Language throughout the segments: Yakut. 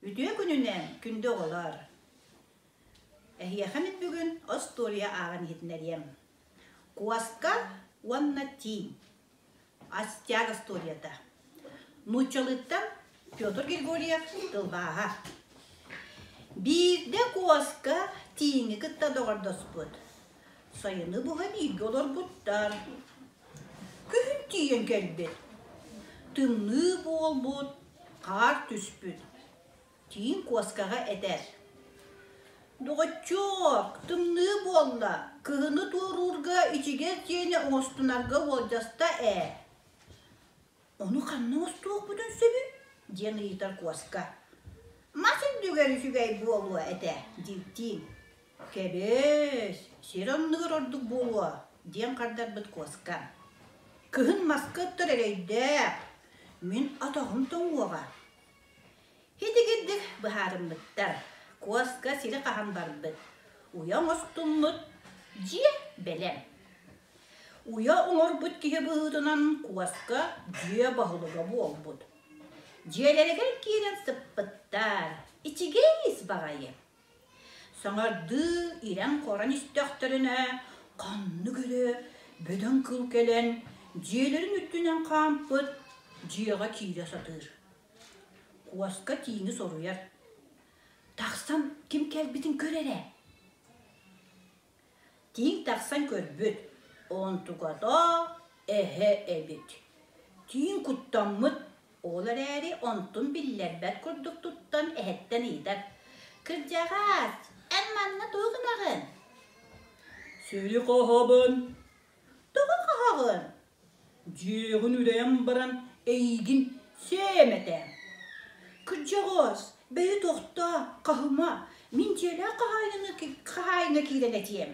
Үтүө күнүнэн, күндү оҕолор! Эһиэхэ мин бүгүн остуоруйа ааҕан иһитиннэриэм. Куоска уонна тииҥ. Астяг остуоруйата. Нууччалыыттан Петр Григорьев тылбааһа. Биирдэ куоска тииҥи кытта доҕордоспут. Сайыны быһа бииргэ олорбуттар. Күһүн тиийэн кэлбит. Тымныы буолбут, хаар түспүт. Тииҥ куоскаҕа этэр: «Доҕоччуок, тымныы буолла, кыһыны туоруурга ичигэс дьиэни оҥостунарга уолдьаста ээ». «Ону ханна оҥостуохпутун сөбүй?» диэн ыйытар куоска. «Мас үрдүгэр үчүгэй буолуо этэ» диир тииҥ. «Кэбис, сир оннугар ордук буолуо» диэн хардарбыт куоска. «Кыһын маска ыттар эрэйдээх, мин атаҕым тоҥуоҕа». Итигирдик быһаарыммыттар. Куоска сири хаһан барбыт, уйа оҥостуммут, дьиэ бэлэм. Уйа оҥорбут киһи быһыытынан куоска дьиэ баһылыга буолбут. Дьиэлэригэр киирэн сыппыттар, ичигэс баҕайы. Саҥардыы ирэн-хорон истэхтэринэ, ханнык эрэ бөдөҥ кыыл кэлэн, дьиэлэрин үрдүнэн хаампыт, дьиэҕэ киирэ сатыыр. Куоска тииҥи соруйар: «Тахсан ким кэлбитин көр эрэ» Тииҥ тахсан көрбүт, онтуката эһэ эбит. Тииҥ куттаммыт, ол эрээри онтун биллэрбэт курдук туттан эһэттэн ыйытар: «Кырдьаҕаас, эн манна тугу гынаҕын?» «Сири хаһабын». «Тоҕо хаһаҕын?» Дьиэҕин үрэйэн баран эйигин сиэм этэ. Кырдьаҕас, бэйи тохтоо, хаһыма, мин дьиэлээх хаһаайыны хаһаайыҥҥа киирэн этиэм.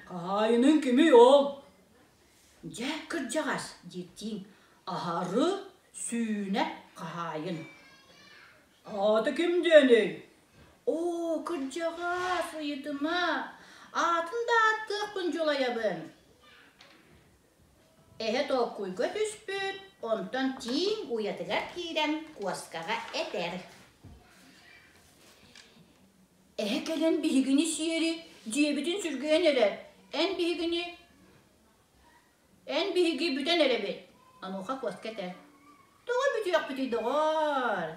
Хаһаайыныҥ кимий ол? Дьэ, кырдьаҕас, диир тииҥ, аһары сүүнэ хаһаайын. Аата ким диэний? Оо, кырдьаҕас, ыйытыма, аатын да ааттыахпын дьулайабын. Эһэ толкуйга түспүт, онтон тииҥ уйатыгар киирэн куоскаҕа этэр: «Эһэ кэлэн биһигини сиэри, дьиэбитин сүргэйэн эрэр, эн биһигини Эн биһиги бүтэн эрэбит, онуоха куоска этэр: «Тоҕо бүтүөхпүтүй, доҕоор?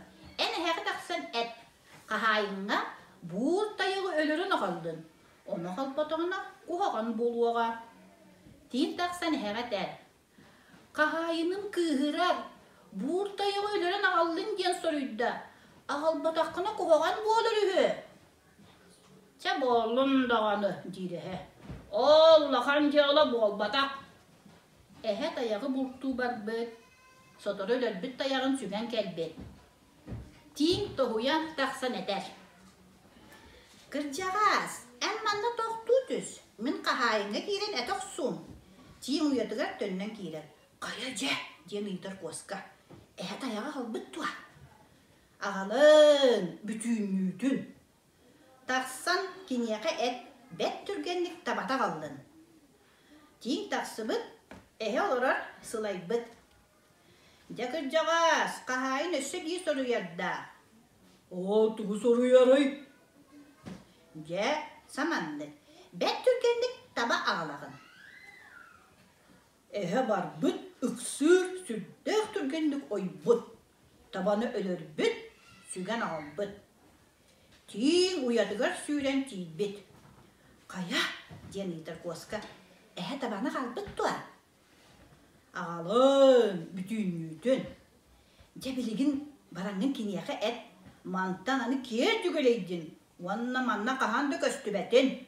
Эн эһэҕэ тахсан эт, хаһаайыҥҥа буур тайаҕы өлөрөн аҕаллын, ону холботоҕуна куһаҕан буолуоҕа». Тииҥ тахсан эһэҕэ этэр: «Хаһаайыным кыыһырар, буур тайаҕы өлөрөн аҕаллын диэн соруйда, аҕалбатаххына куһаҕан буолар үһү». Чэ буоллун даҕаны, диир эһэ. Ол улахан дьыала буолбатах. Эһэ тайаҕы бултуу барбыт, сотору өлөрбүт тайаҕын сүгэн кэлбит. Тииҥ тоһуйан тахсан этэр: «Кырдьаҕаас, эн манна тохтуу түс, мин хаһаайыҥҥа киирэн этэ охсуум». Тииҥ уйатыгар төннөн киирэр. «Хайа дьэ?» диэн ыйытар куоска. «Эһэ тайаҕы аҕалбыт дуо?» Аҕалын, бүтүүннүүтүн. Тахсан киниэхэ эт бэрт түргэнник табата аҕаллын. Тииҥ тахсыбыт, эһэ олорор, сылайбыт. Дьэ кырдьаҕаас, хаһаайын өссө биир соруйардаах. Ол тугу соруйарый? Дьэ, саманнык, бэрт түргэнник таба аҕалаҕын. Эһэ барбыт, ыксыыр, сүрдээх түргэнник ойбут, табаны өлөрбүт, сүгэн аҕалбыт. Тииҥ уйатыгар сүүрэн тиийбит. «Хайа?» диэн ыйытар куоска. «Эһэ табаны аҕалбыт дуо?» «Аҕалын, бүтүүннүүтүн. Дьэ билигин бараҥҥын киниэхэ эт, мантан аны киэр дьүгэлэйдин уонна манна хаһан да көстүбэтин.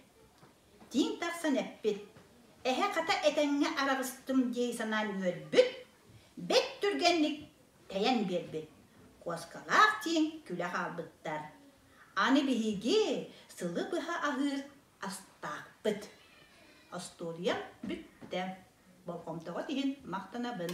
Тииҥ тахсан эппит: «Эһэ хата этэҥҥэ араҕыстым» дии санаан үөрбүт, бэрт түргэнник тэйэн биэрбит. Куоскалаах тииҥ күлэ хаалбыттар. Аны биһиги сылы быһа аһыыр астаахпыт. Остуоруйам бүттэ. Болҕомтоҕут иһин махтанабын.